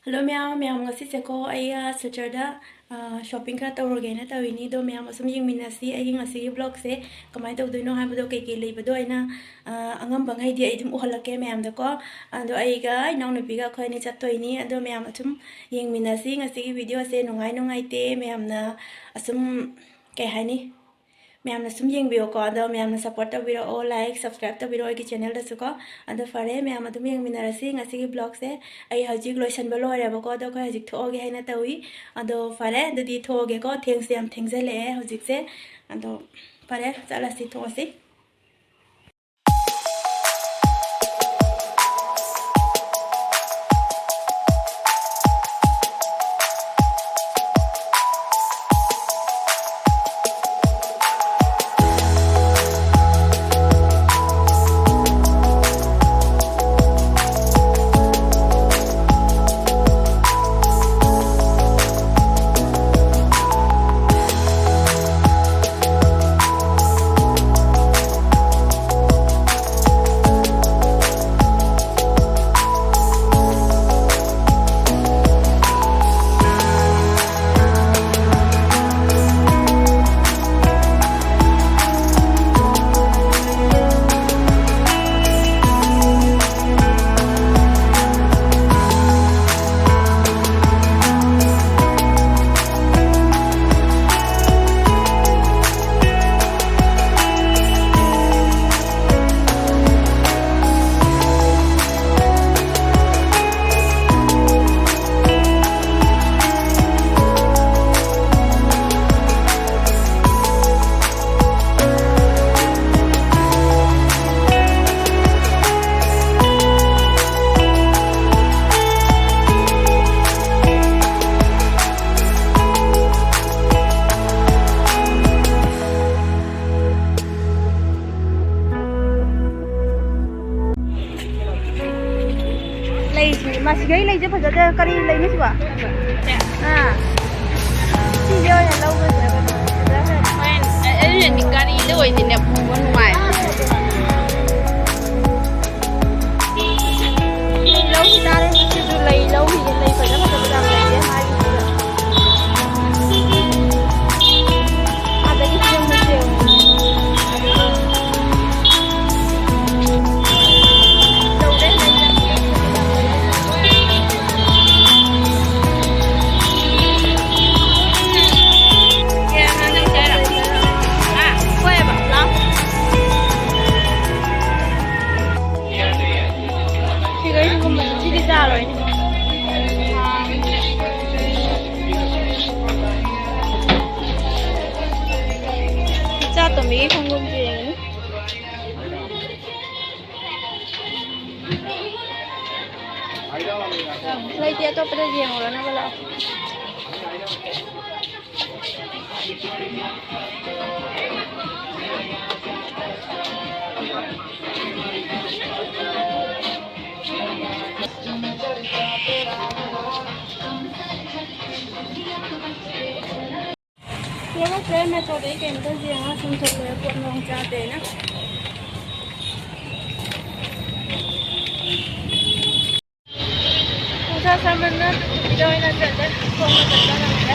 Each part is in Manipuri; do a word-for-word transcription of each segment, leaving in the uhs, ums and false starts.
ꯍꯜꯂꯣ ꯃꯌꯥꯝ, ꯃꯌꯥꯝ ꯉꯁꯤꯁꯦꯀꯣ ꯑꯩ, ꯑ, ꯁꯤꯜꯆꯔꯗ, ꯑ, ꯁꯣꯞꯄꯤꯡ ꯈꯔ ꯇꯧꯔꯨꯒꯦꯅ ꯇꯧꯔꯤꯅꯤ꯫ ꯑꯗꯣ ꯃꯌꯥꯝ ꯑꯁꯨꯝ ꯌꯦꯡꯃꯤꯟꯅꯁꯤ꯫ ꯑꯩꯒꯤ ꯉꯁꯤꯒꯤ ꯕ꯭ꯂꯣꯒꯁꯦ ꯀꯃꯥꯏꯅ ꯇꯧꯗꯣꯏꯅꯣ ꯍꯥꯏꯕꯗꯣ, ꯀꯩꯀꯩ ꯂꯩꯕꯗꯣ ꯑꯩꯅ, ꯑ, ꯑꯉꯝꯕꯉꯩꯗꯤ ꯑꯩ ꯑꯗꯨꯝ ꯎꯍꯜꯂꯛꯀꯦ ꯃꯌꯥꯝꯗꯀꯣ꯫ ꯑꯗꯣ ꯑꯩꯒ ꯏꯅꯥꯎꯅꯨꯄꯤꯒ ꯑꯩꯈꯣꯏ ꯑꯅꯤ ꯆꯠꯇꯣꯏꯅꯤ꯫ ꯑꯗꯣ ꯃꯌꯥꯝ ꯑꯁꯨꯝ ꯌꯦꯡꯃꯤꯟꯅꯁꯤ꯫ ꯉꯁꯤꯒꯤ ꯚꯤꯗꯤꯑꯣꯁꯦ ꯅꯨꯡꯉꯥꯏ ꯅꯨꯡꯉꯥꯏꯇꯦ ꯃꯌꯥꯝꯅ ꯑꯁꯨꯝ, ꯀꯩ ꯍꯥꯏꯅꯤ, ꯃꯌꯥꯝꯅ ꯁꯨꯝ ꯌꯦꯡꯕꯤꯌꯣꯀꯣ꯫ ꯑꯗꯣ ꯃꯌꯥꯝꯅ ꯁꯞꯄꯣꯔꯠ ꯇꯧꯕꯤꯔꯛꯑꯣ, ꯂꯥꯏꯛ, ꯁꯕꯁꯀ꯭ꯔꯥꯏꯕ ꯇꯧꯕꯤꯔꯛꯑꯣ ꯑꯩꯒꯤ ꯆꯦꯅꯦꯜꯗꯁꯨꯀꯣ꯫ ꯑꯗꯣ ꯐꯔꯦ, ꯃꯌꯥꯝ ꯑꯗꯨꯝ ꯌꯦꯡꯃꯤꯟꯅꯔꯁꯤ꯫ ꯉꯁꯤꯒꯤ ꯕ꯭ꯂꯣꯒꯁꯦ ꯑꯩ ꯍꯧꯖꯤꯛ ꯂꯣꯏꯁꯟꯕ ꯂꯣꯏꯔꯦꯕꯀꯣ꯫ ꯑꯗꯣ ꯑꯩꯈꯣꯏ ꯍꯧꯖꯤꯛ ꯊꯣꯛꯑꯒꯦ ꯍꯥꯏꯅ ꯇꯧꯏ꯫ ꯑꯗꯣ ꯐꯔꯦ, ꯑꯗꯨꯗꯤ ꯊꯣꯛꯑꯒꯦꯀꯣ꯫ ꯊꯦꯡꯁꯨ ꯌꯥꯝ ꯊꯦꯡꯖꯜꯂꯛꯑꯦ ꯍꯧꯖꯤꯛꯁꯦ꯫ ꯑꯗꯣ ꯐꯔꯦ, ꯆꯠꯂꯁꯤ, ꯊꯣꯛꯑꯁꯤ꯫ ꯂꯩꯁꯤ, ꯃꯁꯤꯒꯩ ꯂꯩꯁꯦ ꯐꯖꯗꯦ꯫ ꯀꯔꯤ ꯂꯩꯅꯣ ꯁꯤꯕꯣ? ꯑꯥ꯫ ꯁꯤꯁꯦ ꯑꯣꯏꯅ ꯂꯧꯔꯁꯤꯔ ꯀꯩꯅꯣ? ꯐꯖꯈ꯭ꯔꯦ꯫ ꯍꯣꯔꯦꯟ, ꯑ-, ꯑꯗꯨꯅꯗꯤ ꯒꯥꯔꯤꯗ ꯑꯣꯏꯗꯤꯅꯦ ꯄꯨꯕ ꯅꯨꯡꯉꯥꯏ꯫ ꯂꯧꯈꯤ ꯇꯥꯔꯦ ꯉꯁꯤꯁꯨ ꯂꯩ ꯂꯧꯈꯤꯒꯦ, ꯂꯩ ꯃꯤꯒꯤ ꯈꯣꯡꯎꯞꯁꯦ ꯌꯦꯡꯉꯨꯅꯦ꯫ ꯂꯩꯇꯦ, ꯑꯇꯣꯞꯄꯗ ꯌꯦꯡꯉꯨꯔꯅꯕ ꯂꯥꯛꯑꯣ꯫ ꯌꯧꯔꯛꯇ꯭ꯔꯦ, ꯃꯦꯇ꯭ꯔꯣꯗ ꯑꯩ ꯀꯩꯝꯇ ꯌꯦꯡꯉ ꯁꯨꯝ ꯊꯣꯛꯂꯛꯑꯦ, ꯄꯣꯠ ꯃꯑꯣꯡ ꯆꯥꯗꯦꯅ꯫ ꯅꯨꯡꯁꯥ ꯁꯥꯃꯟꯗꯅ ꯇꯨꯄꯤꯗ ꯑꯣꯏꯅ ꯆꯠꯂꯦ, ꯈꯣꯡꯅ ꯆꯠꯄ ꯉꯝꯗ꯭ꯔꯦ꯫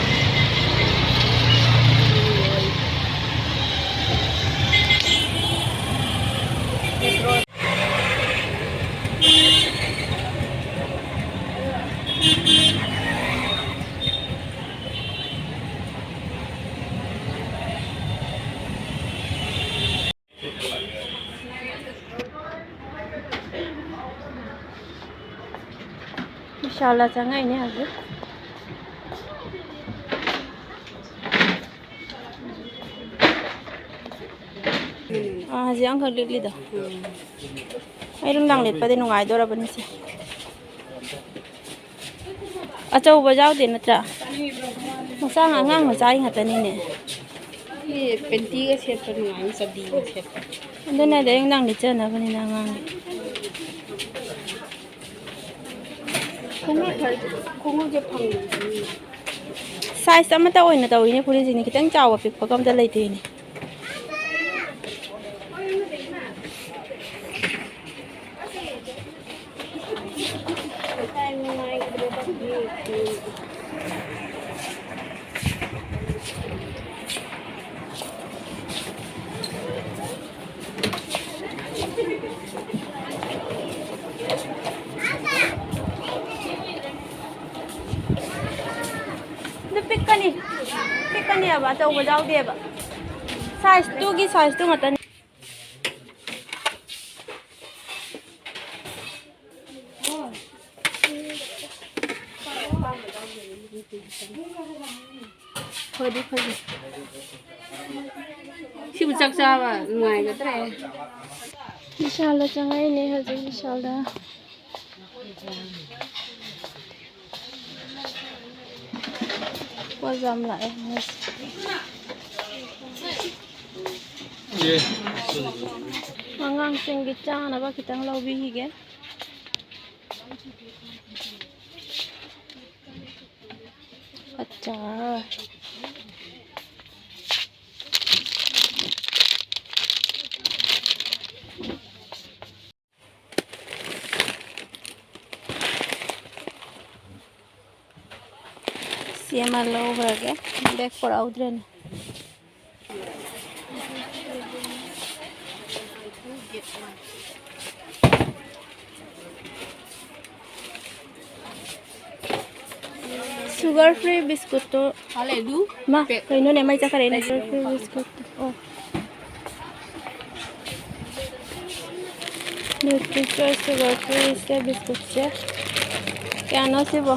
ꯕꯤꯁꯥꯜꯗ ꯆꯪꯉꯛꯏꯅꯦ ꯍꯧꯖꯤꯛ꯫ ꯑꯥ, ꯍꯧꯖꯤꯛ ꯑꯃꯈꯛ ꯂꯤꯠꯂꯤꯗꯣ꯫ ꯑꯩ ꯅꯨꯡꯗꯥꯡ ꯂꯤꯠꯄꯗꯤ ꯅꯨꯡꯉꯥꯏꯗꯣꯔꯕꯅꯤ ꯁꯦ꯫ ꯑꯆꯧꯕ ꯌꯥꯎꯗꯦ ꯅꯠꯇ꯭ꯔꯥ? ꯃꯆꯥ, ꯑꯉꯥꯡ ꯃꯆꯥꯒꯤ ꯉꯥꯛꯇꯅꯤꯅꯦ꯫ ꯁꯤ ꯄꯦꯟꯇꯤꯒ ꯁꯦꯠꯄ ꯅꯨꯡꯉꯥꯏꯅꯤ, ꯆꯗꯤꯒ ꯁꯦꯠꯄ꯫ ꯑꯗꯨꯅ ꯑꯗꯩ ꯅꯨꯡꯗꯥꯡ ꯂꯤꯠꯆꯅꯕꯅꯤꯅ ꯑꯉꯥꯡꯒꯤ꯫ ꯈꯣꯡꯎꯞ ꯐ-, ꯈꯣꯡꯎꯞꯁꯦ ꯐꯪꯗꯕꯅꯤ꯫ Size ꯑꯃꯠꯇ ꯑꯣꯏꯅ ꯇꯧꯋꯤꯅꯦ ꯐꯨꯔꯤꯠꯁꯤꯅꯦ, ꯈꯤꯇꯪ ꯆꯥꯎꯕ ꯄꯤꯛꯄꯒ ꯑꯝꯇ ꯂꯩꯇꯦꯅꯦ꯫ ꯑꯗꯨ ꯄꯤꯛꯀꯅꯤ, ꯄꯤꯛꯀꯅꯤ ꯍꯥꯏꯕ, ꯑꯆꯧꯕ ꯌꯥꯎꯗꯦꯕ꯫ Size two ꯒꯤ size two ꯉꯥꯛꯇꯅꯤ꯫ ꯐꯗꯤ ꯐꯖꯩ꯫ ꯁꯤꯕꯨ ꯆꯥꯛ ꯆꯥꯕ ꯅꯨꯡꯉꯥꯏꯒꯗ꯭ꯔꯦ? ꯕꯤꯁꯥꯜꯗ ꯆꯪꯉꯛꯏꯅꯦ ꯍꯧꯖꯤꯛ, ꯕꯤꯁꯥꯜꯗ꯫ ꯄꯣꯠ ꯌꯥꯝ ꯂꯥꯛꯑꯦ ꯉꯁꯤ꯫ ꯑꯉꯥꯡꯁꯤꯡꯒꯤ ꯆꯥꯅꯕ ꯈꯤꯇꯪ ꯂꯧꯕꯤꯈꯤꯒꯦ꯫ ꯑꯠꯆꯥ꯫ ꯁꯤ ꯑꯃ ꯂꯧꯈ꯭ꯔꯒꯦ꯫ ꯕꯦꯛ ꯄꯨꯔꯛꯍꯧꯗ꯭ꯔꯦꯅꯦ꯫ Sugar free ꯕꯤꯁꯀꯨꯠꯇꯣ꯫ ꯃꯥ, ꯀꯩꯅꯣꯅꯦ, ꯃꯩ ꯆꯠꯈ꯭ꯔꯦꯅꯦ꯫ Sugar free ꯕꯤꯁꯀꯨꯠꯇꯣ꯫ ꯑꯣ꯫ Nutri Choice sugar free ꯁꯦ ꯕꯤꯁꯀꯨꯠꯁꯦ꯫ ꯀꯌꯥꯅꯣ ꯁꯤꯕꯣ?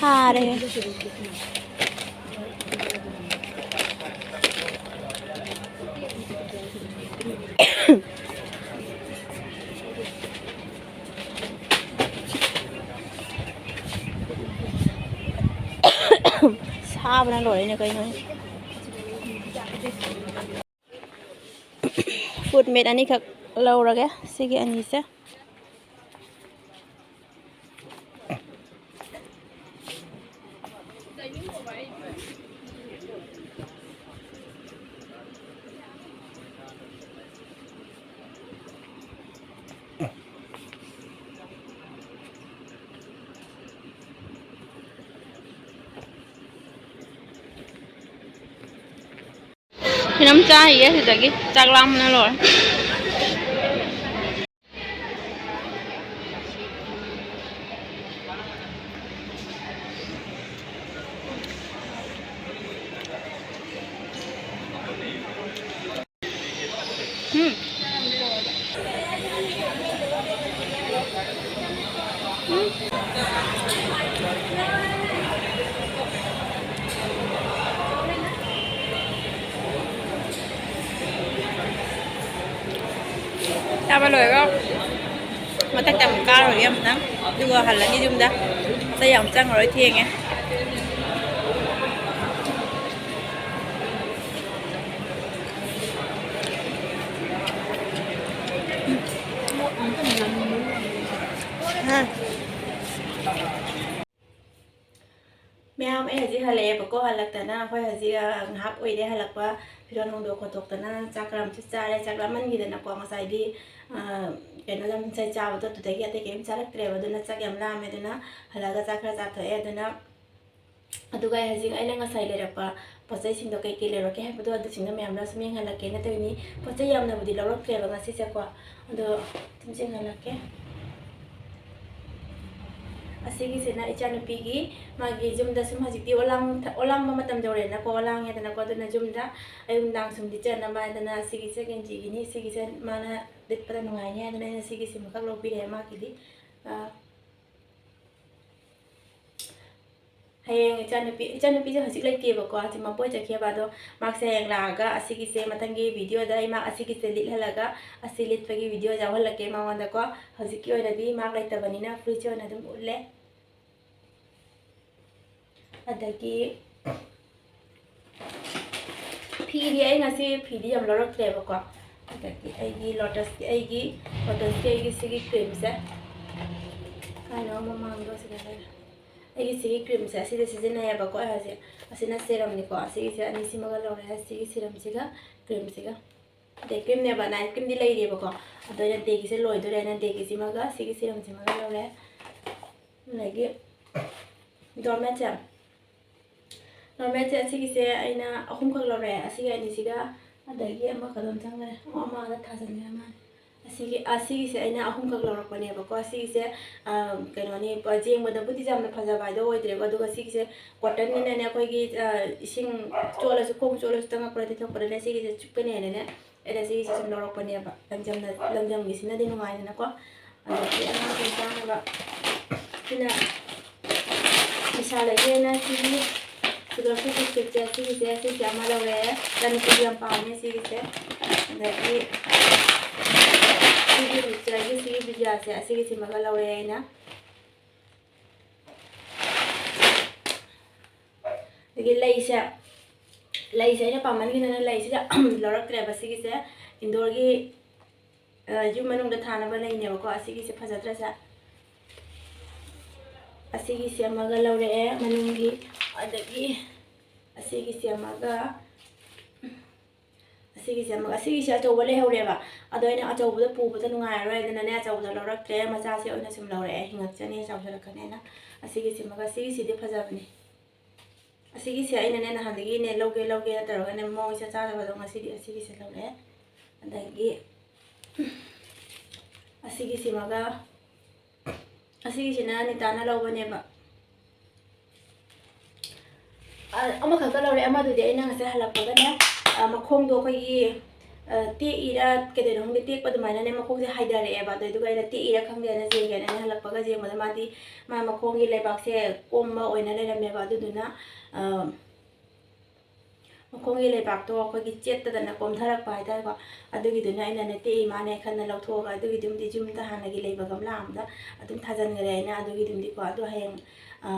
ꯍꯥꯔꯦ꯫ ꯁꯥꯕꯅ ꯂꯣꯏꯔꯦꯅꯦ ꯀꯩꯅꯣ꯫ ꯐꯨꯗ ꯃꯦꯠ ꯑꯅꯤꯈꯛ ꯂꯧꯔꯒꯦ, ꯁꯤꯒꯤ ꯑꯅꯤꯁꯦ꯫ ꯀꯩꯅꯣꯝ ꯆꯥꯈꯤꯒꯦ ꯁꯤꯗꯒꯤ, ꯆꯥꯛ ꯂꯥꯝꯕꯅ ꯂꯣꯏꯔꯦ꯫ ꯆꯥꯕ ꯂꯣꯏꯔꯒ ꯃꯊꯛꯇ ꯑꯃꯨꯛ ꯀꯥꯔꯨꯔꯒꯦ ꯑꯃꯨꯛꯇꯪ, ꯑꯗꯨꯒ ꯍꯜꯂꯅꯤ ꯌꯨꯝꯗ꯫ ꯑꯇꯩ ꯌꯥꯝ ꯆꯪꯉꯔꯣꯏ, ꯊꯦꯡꯉꯦ꯫ ꯍꯥ꯫ ꯃꯌꯥꯝ, ꯑꯩ ꯍꯧꯖꯤꯛ ꯍꯜꯂꯛꯑꯦꯕꯀꯣ꯫ ꯍꯜꯂꯛꯇꯅ ꯑꯩꯈꯣꯏ ꯍꯧꯖꯤꯛ, ꯑ, ꯉꯥꯏꯍꯥꯛ ꯑꯣꯏꯔꯦ ꯍꯜꯂꯛꯄ꯫ ꯐꯤꯔꯣꯜ ꯍꯣꯡꯗꯣꯛ ꯈꯣꯠꯇꯣꯛꯇꯅ ꯆꯥꯛ ꯈꯔ ꯑꯃꯁꯨ ꯆꯥꯔꯦ꯫ ꯆꯥꯛ ꯂꯥꯝꯃꯟꯈꯤꯗꯅꯀꯣ, ꯉꯁꯥꯏꯗꯤ, ꯑ, ꯀꯩꯅꯣ, ꯂꯝ ꯉꯁꯥꯏ ꯆꯥꯕꯗꯣ ꯑꯗꯨꯗꯒꯤ ꯑꯇꯩ ꯀꯩꯝ ꯆꯥꯔꯛꯇ꯭ꯔꯦꯕ꯫ ꯑꯗꯨꯅ ꯆꯥꯛ ꯌꯥꯝ ꯂꯥꯝꯃꯦ꯫ ꯑꯗꯨꯅ ꯍꯜꯂꯛꯑꯒ ꯆꯥꯛ ꯈꯔ ꯆꯥꯊꯣꯛꯑꯦ꯫ ꯑꯗꯨꯅ ꯑꯗꯨꯒ ꯑꯩ ꯍꯧꯖꯤꯛ ꯑꯩꯅ ꯉꯁꯥꯏ ꯂꯩꯔꯛꯄ ꯄꯣꯠ ꯆꯩꯁꯤꯡꯗꯣ ꯀꯩ ꯀꯩ ꯂꯩꯔꯛꯀꯦ ꯍꯥꯏꯕꯗꯣ ꯑꯗꯨꯁꯤꯡꯗꯣ ꯃꯌꯥꯝꯗꯣ ꯁꯨꯝ ꯌꯦꯡꯍꯜꯂꯛꯀꯦꯅ ꯇꯧꯔꯤꯅꯤ꯫ ꯄꯣꯠ ꯆꯩ ꯌꯥꯝꯅꯕꯨꯗꯤ ꯂꯧꯔꯛꯇ꯭ꯔꯦꯕ ꯉꯁꯤꯁꯦꯀꯣ꯫ ꯑꯗꯣ ꯁꯨꯝ ꯌꯦꯡꯍꯜꯂꯛꯀꯦ꯫ ꯑꯁꯤꯒꯤꯁꯤꯅ ꯏꯆꯥꯅꯨꯄꯤꯒꯤ, ꯃꯥꯒꯤ ꯌꯨꯝꯗ ꯁꯨꯝ ꯍꯧꯖꯤꯛꯇꯤ ꯑꯣꯂꯥꯡ-, ꯑꯣꯂꯥꯡꯕ ꯃꯇꯝ ꯌꯧꯔꯦꯅꯀꯣ, ꯑꯣꯂꯥꯡꯉꯦꯗꯅꯀꯣ꯫ ꯑꯗꯨꯅ ꯌꯨꯝꯗ ꯑꯌꯨꯛ ꯅꯨꯡꯗꯥꯡ ꯁꯨꯝ ꯂꯤꯠꯆꯅꯕ ꯍꯥꯏꯗꯅ ꯁꯤꯒꯤꯁꯦ ꯒꯦꯟꯖꯤꯒꯤꯅꯤ, ꯁꯤꯒꯤꯁꯦ ꯃꯥꯅ ꯂꯤꯠꯄꯗ ꯅꯨꯡꯉꯥꯏꯅꯤ ꯍꯥꯏꯗꯅ ꯑꯩꯅ ꯁꯤꯒꯤꯁꯤꯃꯈꯛ ꯂꯧꯕꯤꯔꯦ ꯃꯥꯒꯤꯗꯤ꯫ ꯑ, ꯍꯌꯦꯡ ꯏꯆꯥꯅꯨꯄꯤ, ꯏꯆꯥꯅꯨꯄꯤꯁꯦ ꯍꯧꯖꯤꯛ ꯂꯩꯇꯦꯕꯀꯣ, ꯍꯧꯖꯤꯛ ꯃꯄꯣꯏ ꯆꯠꯈꯤꯑꯕ꯫ ꯑꯗꯣ ꯃꯥꯁꯦ ꯍꯌꯦꯡ ꯂꯥꯛꯑꯒ ꯑꯁꯤꯒꯤꯁꯦ ꯃꯊꯪꯒꯤ ꯚꯤꯗꯤꯑꯣꯗ ꯑꯩ ꯃꯥ ꯑꯁꯤꯒꯤꯁꯦ ꯂꯤꯠꯍꯜꯂꯒ, ꯑꯁꯤ ꯂꯤꯠꯄꯒꯤ ꯚꯤꯗꯤꯑꯣ ꯌꯥꯎꯍꯜꯂꯛꯀꯦ ꯃꯉꯣꯟꯗꯀꯣ꯫ ꯍꯧꯖꯤꯛꯀꯤ ꯑꯣꯏꯅꯗꯤ ꯃꯥ ꯂꯩꯇꯕꯅꯤꯅ ꯐꯨꯔꯤꯠꯁꯦ ꯑꯣꯏꯅ ꯑꯗꯨꯝ ꯎꯠꯂꯦ꯫ ꯑꯗꯒꯤ ꯐꯤꯗꯤ ꯑꯩ ꯉꯁꯤ ꯐꯤꯗꯤ ꯌꯥꯝ ꯂꯧꯔꯛꯇ꯭ꯔꯦꯕꯀꯣ꯫ ꯑꯗꯒꯤ ꯑꯩꯒꯤ ꯂꯣꯇꯁꯀꯤ, ꯑꯩꯒꯤ ꯂꯣꯇꯁꯀꯤ ꯑꯩꯒꯤ ꯁꯤꯒꯤ ꯀ꯭ꯔꯤꯝꯁꯦ, ꯀꯥꯏꯅꯣ ꯃꯃꯥꯡꯗꯣ ꯁꯤꯗ ꯂꯩꯔꯦ꯫ ꯑꯩꯒꯤ ꯁꯤꯒꯤ ꯀ꯭ꯔꯤꯝꯁꯦ ꯑꯁꯤꯗ ꯁꯤꯖꯤꯟꯅꯩꯌꯦꯕꯀꯣ꯫ ꯑꯩ ꯍꯧꯖꯤꯛ ꯑꯁꯤꯅ ꯁꯦꯔꯝꯅꯤꯀꯣ꯫ ꯑꯁꯤꯒꯤꯁꯦ ꯑꯅꯤꯁꯤꯃꯒ ꯂꯧꯔꯦ, ꯁꯤꯒꯤ ꯁꯦꯔꯝꯁꯤꯒ ꯀ꯭ꯔꯤꯝꯁꯤꯒ꯫ ꯗꯦ ꯀ꯭ꯔꯤꯝꯅꯦꯕ, ꯅꯥꯏꯠ ꯀ꯭ꯔꯤꯝꯗꯤ ꯂꯩꯔꯤꯕꯀꯣ꯫ ꯑꯗꯣ ꯑꯩꯅ ꯗꯦꯒꯤꯁꯦ ꯂꯣꯏꯗꯣꯔꯦꯅ ꯗꯦꯒꯤꯁꯤꯃꯒ ꯁꯤꯒꯤ ꯁꯤꯔꯝꯁꯤꯃꯒ ꯂꯧꯔꯦ꯫ ꯑꯗꯒꯤ ꯗꯣꯔꯃꯦꯠꯁꯦ, ꯗꯣꯔꯃꯦꯠꯁꯦ ꯑꯁꯤꯒꯤꯁꯦ ꯑꯩꯅ ꯑꯍꯨꯝꯈꯛ ꯂꯧꯔꯦ, ꯑꯁꯤꯒꯤ ꯑꯅꯤꯁꯤꯒ꯫ ꯑꯗꯒꯤ ꯑꯃꯈꯛ ꯑꯗꯨꯝ ꯆꯪꯈ꯭ꯔꯦ꯫ ꯑꯣ, ꯑꯃ ꯑꯗ ꯊꯥꯖꯤꯟꯈ꯭ꯔꯦ ꯃꯥꯅꯦ꯫ ꯑꯁꯤꯒꯤ, ꯑꯁꯤꯒꯤꯁꯦ ꯑꯩꯅ ꯑꯍꯨꯝꯈꯛ ꯂꯧꯔꯛꯄꯅꯦꯕꯀꯣ꯫ ꯑꯁꯤꯒꯤꯁꯦ, ꯑ, ꯀꯩꯅꯣꯅꯤ, ꯄ-, ꯌꯦꯡꯕꯗꯕꯨꯗꯤ ꯌꯥꯝꯅ ꯐꯖꯕ ꯍꯥꯏꯗꯣ ꯑꯣꯏꯗ꯭ꯔꯦꯀꯣ꯫ ꯑꯗꯨꯒ ꯁꯤꯒꯤꯁꯦ ꯀꯣꯇꯟꯅꯤꯅꯅꯦ, ꯑꯩꯈꯣꯏꯒꯤ, ꯑ, ꯏꯁꯤꯡ ꯆꯣꯠꯂꯁꯨ, ꯈꯣꯡ ꯆꯣꯠꯂꯁꯨ ꯆꯪꯉꯛꯄꯗ ꯇꯩꯊꯣꯛꯄꯗꯅꯦ ꯁꯤꯒꯤꯁꯦ ꯆꯨꯞꯀꯅꯦꯅꯅꯦ꯫ ꯑꯩꯅ ꯁꯤꯒꯤꯁꯦ ꯁꯨꯝ ꯂꯧꯔꯛꯄꯅꯦꯕ꯫ ꯂꯪꯖꯝꯅ, ꯂꯪꯖꯝꯒꯤꯁꯤꯅꯗꯤ ꯅꯨꯡꯉꯥꯏꯗꯅꯀꯣ꯫ ꯑꯗꯒꯤ ꯑꯉꯥꯡꯁꯤꯡ ꯆꯥꯅꯕ ꯁꯤꯅ ꯏꯁꯥ ꯂꯩꯒꯦꯅ ꯁꯤꯒꯤ sugar free biscuitꯁꯦ, ꯁꯤꯒꯤꯁꯦ, ꯁꯤꯁꯦ ꯑꯃ ꯂꯧꯔꯦ꯫ ꯏꯆꯥꯅꯨꯄꯤꯗꯤ ꯌꯥꯝ ꯄꯥꯝꯃꯦ ꯁꯤꯒꯤꯁꯦ꯫ ꯑꯗꯒꯤ ꯁꯤꯒꯤ mixtureꯒꯤ ꯁꯤꯒꯤ ꯕꯤꯖꯤꯌꯥꯁꯦ, ꯑꯁꯤꯒꯤꯁꯤꯃꯒ ꯂꯧꯔꯦ ꯑꯩꯅ꯫ ꯑꯗꯒꯤ ꯂꯩꯁꯦ, ꯂꯩꯁꯦ ꯑꯩꯅ ꯄꯥꯝꯃꯟꯈꯤꯗꯅ ꯂꯩꯁꯤꯗ ꯂꯧꯔꯛꯇ꯭ꯔꯦꯕ꯫ ꯁꯤꯒꯤꯁꯦ indoorꯒꯤ, ꯑ, ꯌꯨꯝ ꯃꯅꯨꯡꯗ ꯊꯥꯅꯕ ꯂꯩꯅꯦꯕꯀꯣ꯫ ꯑꯁꯤꯒꯤꯁꯦ ꯐꯖꯗ꯭ꯔꯁꯦ? ꯑꯁꯤꯒꯤꯁꯦ ꯑꯃꯒ ꯂꯧꯔꯛꯑꯦ ꯃꯅꯨꯡꯒꯤ꯫ ꯑꯗꯒꯤ ꯑꯁꯤꯒꯤꯁꯦ ꯑꯃꯒ, ꯑꯁꯤꯒꯤꯁꯦ ꯑꯃꯒ, ꯑꯁꯤꯒꯤꯁꯦ ꯑꯆꯧꯕ ꯂꯩꯍꯧꯔꯦꯕ꯫ ꯑꯗꯣ ꯑꯩꯅ ꯑꯆꯧꯕꯗꯣ ꯄꯨꯕꯗ ꯅꯨꯡꯉꯥꯏꯔꯔꯣꯏ, ꯑꯗꯨꯅꯅꯦ ꯑꯆꯧꯕꯗꯣ ꯂꯧꯔꯛꯇ꯭ꯔꯦ꯫ ꯃꯆꯥꯁꯦ ꯑꯣꯏꯅ ꯁꯨꯝ ꯂꯧꯔꯛꯑꯦ, ꯍꯤꯡꯉꯛꯆꯅꯤ, ꯆꯥꯎꯖꯔꯛꯀꯅꯦꯅ꯫ ꯑꯁꯤꯒꯤꯁꯤꯃꯒ, ꯑꯁꯤꯒꯤꯁꯤꯗꯤ ꯐꯖꯕꯅꯦ꯫ ꯑꯁꯤꯒꯤꯁꯦ ꯑꯩꯅꯅꯦ ꯅꯍꯥꯟꯗꯒꯤꯅꯦ ꯂꯧꯒꯦ ꯂꯧꯒꯦꯅ ꯇꯧꯔꯒꯅꯦ ꯃꯑꯣꯡ ꯏꯆꯥ ꯆꯥꯗꯕꯗꯣ ꯉꯁꯤꯗꯤ ꯑꯁꯤꯒꯤꯁꯦ ꯂꯧꯔꯛꯑꯦ꯫ ꯑꯗꯒꯤ ꯑꯁꯤꯒꯤꯁꯤꯃꯒ, ꯑꯁꯤꯒꯤꯁꯤꯅ ꯅꯤꯇꯥꯅ ꯂꯧꯕꯅꯦꯕ꯫ ꯑ, ꯑꯃꯈꯛꯇ ꯂꯧꯔꯦ꯫ ꯑꯃꯗꯨꯗꯤ ꯑꯩꯅ ꯉꯁꯥꯏ ꯍꯜꯂꯛꯄꯒꯅꯦ, ꯑ, ꯃꯈꯣꯡꯗꯣ ꯑꯩꯈꯣꯏꯒꯤ, ꯑ, ꯇꯦꯛꯏꯔꯥ ꯀꯩꯗꯧꯅꯣ ꯈꯪꯗꯦ, ꯇꯦꯛꯄ ꯑꯗꯨꯃꯥꯏꯅꯅꯦ ꯃꯈꯣꯡꯁꯦ ꯍꯥꯏꯊꯔꯛꯑꯦꯕ꯫ ꯑꯗꯨꯗꯨꯒ ꯑꯩꯅ ꯇꯦꯛꯏꯔꯥ ꯈꯪꯗꯦꯅ ꯌꯦꯡꯒꯦꯅꯅꯦ ꯍꯜꯂꯛꯄꯒ ꯌꯦꯡꯕꯗ ꯃꯥꯗꯤ, ꯃꯥ ꯃꯈꯣꯡꯒꯤ ꯂꯩꯕꯥꯛꯁꯦ ꯀꯣꯝꯕ ꯑꯣꯏꯅ ꯂꯩꯔꯝꯃꯦꯕ꯫ ꯑꯗꯨꯗꯨꯅ, ꯑ, ꯃꯈꯣꯡꯒꯤ ꯂꯩꯕꯥꯛꯇꯣ ꯑꯩꯈꯣꯏꯒꯤ ꯆꯦꯠꯇꯗꯅ ꯀꯣꯝꯊꯔꯛꯄ ꯍꯥꯏꯇꯥꯔꯦꯀꯣ꯫ ꯑꯗꯨꯒꯤꯗꯨꯅ ꯑꯩꯅꯅꯦ ꯇꯦꯛꯏ ꯃꯥꯅꯦ ꯈꯟꯅ ꯂꯧꯊꯣꯛꯑꯒ ꯑꯗꯨꯒꯤꯗꯨꯝꯗꯤ ꯌꯨꯝꯗ ꯍꯥꯟꯅꯒꯤ ꯂꯩꯕ ꯒꯝꯂꯥ ꯑꯃꯗ ꯑꯗꯨꯝ ꯊꯥꯖꯤꯟꯈ꯭ꯔꯦ ꯑꯩꯅ꯫ ꯑꯗꯨꯒꯤꯗꯨꯝꯗꯤꯀꯣ, ꯑꯗꯣ ꯍꯌꯦꯡ, ꯑ,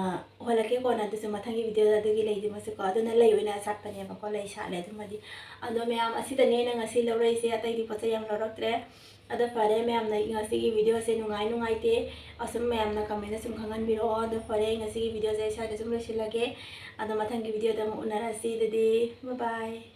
ꯍꯣꯜꯂꯛꯀꯦ ꯀꯣꯟꯅ꯫ ꯑꯗꯨꯁꯨ ꯃꯊꯪꯒꯤ videoꯗ ꯑꯗꯨꯒꯤ ꯂꯩꯗꯨꯃꯁꯨꯀꯣ꯫ ꯑꯗꯨꯅ ꯂꯩ ꯑꯣꯏꯅ ꯁꯥꯠꯄꯅꯦꯕꯀꯣ, ꯂꯩ ꯁꯥꯠꯂꯦ ꯑꯗꯨꯃꯗꯤ꯫ ꯑꯗꯣ ꯃꯌꯥꯝ, ꯑꯁꯤꯗꯅꯦ ꯑꯩꯅ ꯉꯁꯤ ꯂꯧꯔꯛꯏꯁꯦ, ꯑꯇꯩꯗꯤ ꯄꯣꯠ ꯆꯩ ꯌꯥꯝ ꯂꯧꯔꯛꯇ꯭ꯔꯦ꯫ ꯑꯗꯣ ꯐꯔꯦ ꯃꯌꯥꯝꯅ, ꯉꯁꯤꯒꯤ videoꯁꯦ ꯅꯨꯡꯉꯥꯏ ꯅꯨꯡꯉꯥꯏꯇꯦ ꯑꯁꯨꯝ ꯃꯌꯥꯝꯅ commentꯇ ꯁꯨꯝ ꯈꯪꯍꯟꯕꯤꯔꯛꯑꯣ꯫ ꯑꯗꯣ ꯐꯔꯦ, ꯉꯁꯤꯒꯤ videoꯁꯦ ꯑꯩ ꯁ꯭ꯋꯥꯏꯗ ꯁꯨꯝ ꯂꯣꯏꯁꯤꯜꯂꯒꯦ꯫ ꯑꯗꯣ ꯃꯊꯪꯒꯤ videoꯗ ꯑꯃꯨꯛ ꯎꯅꯔꯁꯤ꯫ ꯑꯗꯨꯗꯤ bye bye꯫